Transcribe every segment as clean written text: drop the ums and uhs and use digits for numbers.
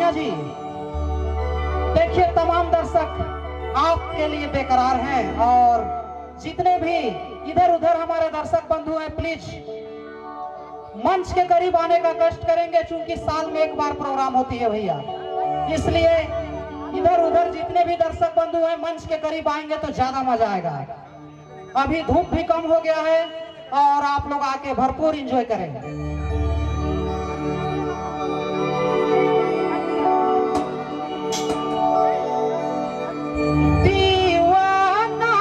भैया जी, देखिए तमाम दर्शक आपके लिए बेकरार हैं और जितने भी इधर उधर हमारे दर्शक बंधु हैं, प्लीज मंच के करीब आने का कष्ट करेंगे, क्योंकि साल में एक बार प्रोग्राम होती है भैया, इसलिए इधर उधर जितने भी दर्शक बंधु हैं मंच के करीब आएंगे तो ज्यादा मजा आएगा। अभी धूप भी कम हो गया है और आप लोग आके भरपूर एंजॉय करेंगे। दीवाना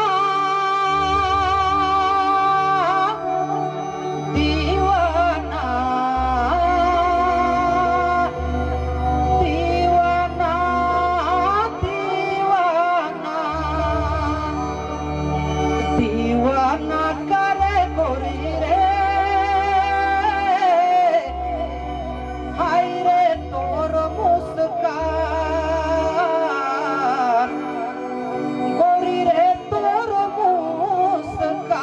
दीवाना दीवाना दीवाना दीवाना करे गोरी रे, हाय रे तोर मुस्कान, गोरी रे तोर मुस्कान।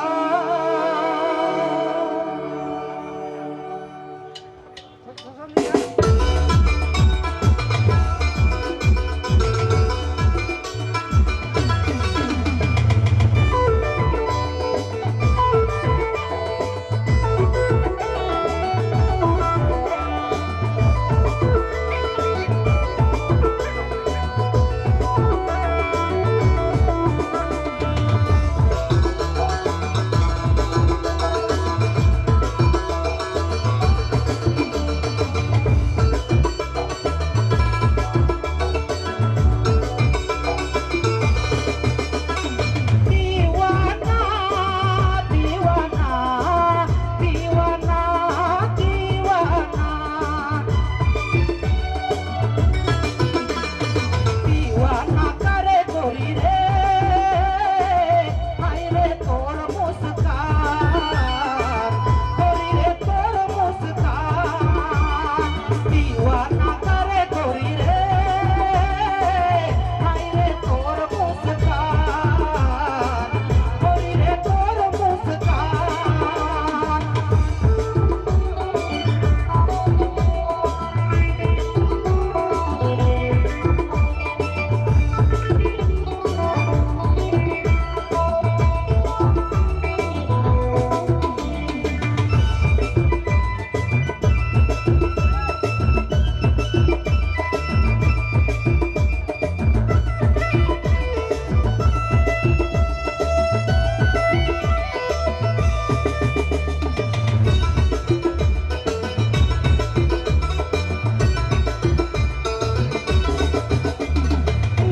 दीवाना दीवाना दीवाना दीवाना दीवाना करे गोरी रे, हाय रे तोर मुस्कान, गोरी रे तोर मुस्कान। दीवाना करे गोरी रे, हाय रे तोर मुस्कान, गोरी रे तोर मुस्कान।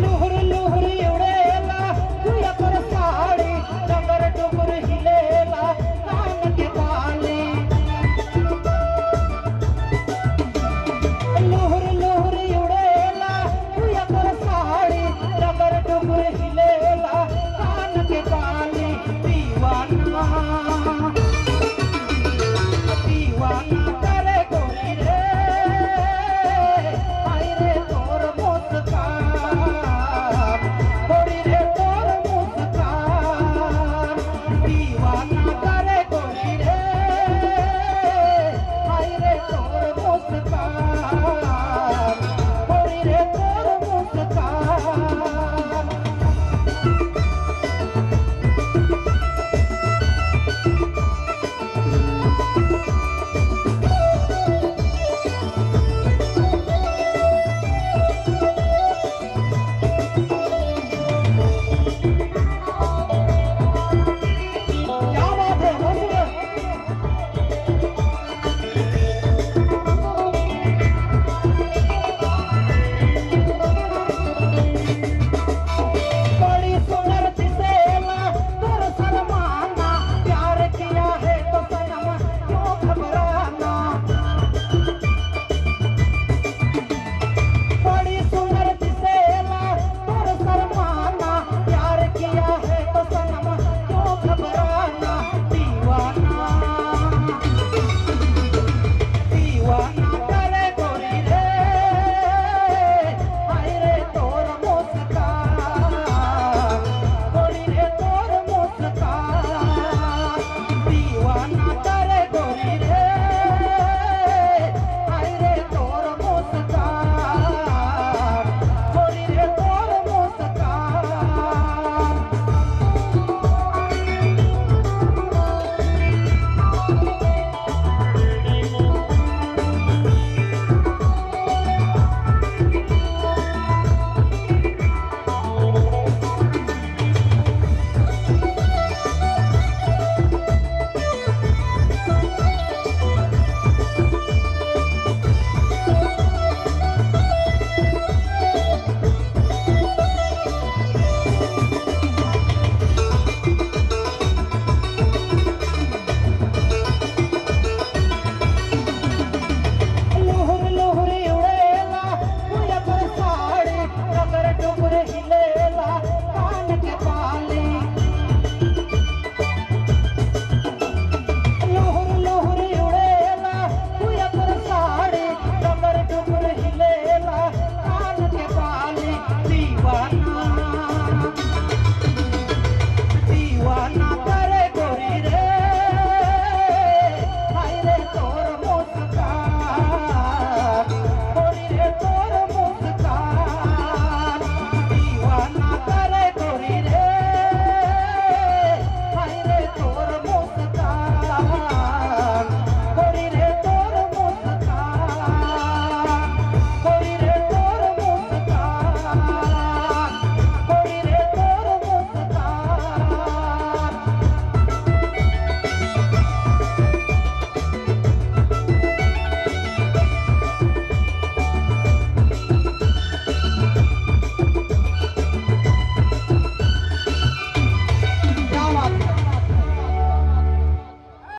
लुहुर लुहुर उड़ेला तुया पर साड़ी, डगर डुगर हिलेला कान के बाली। लुहुर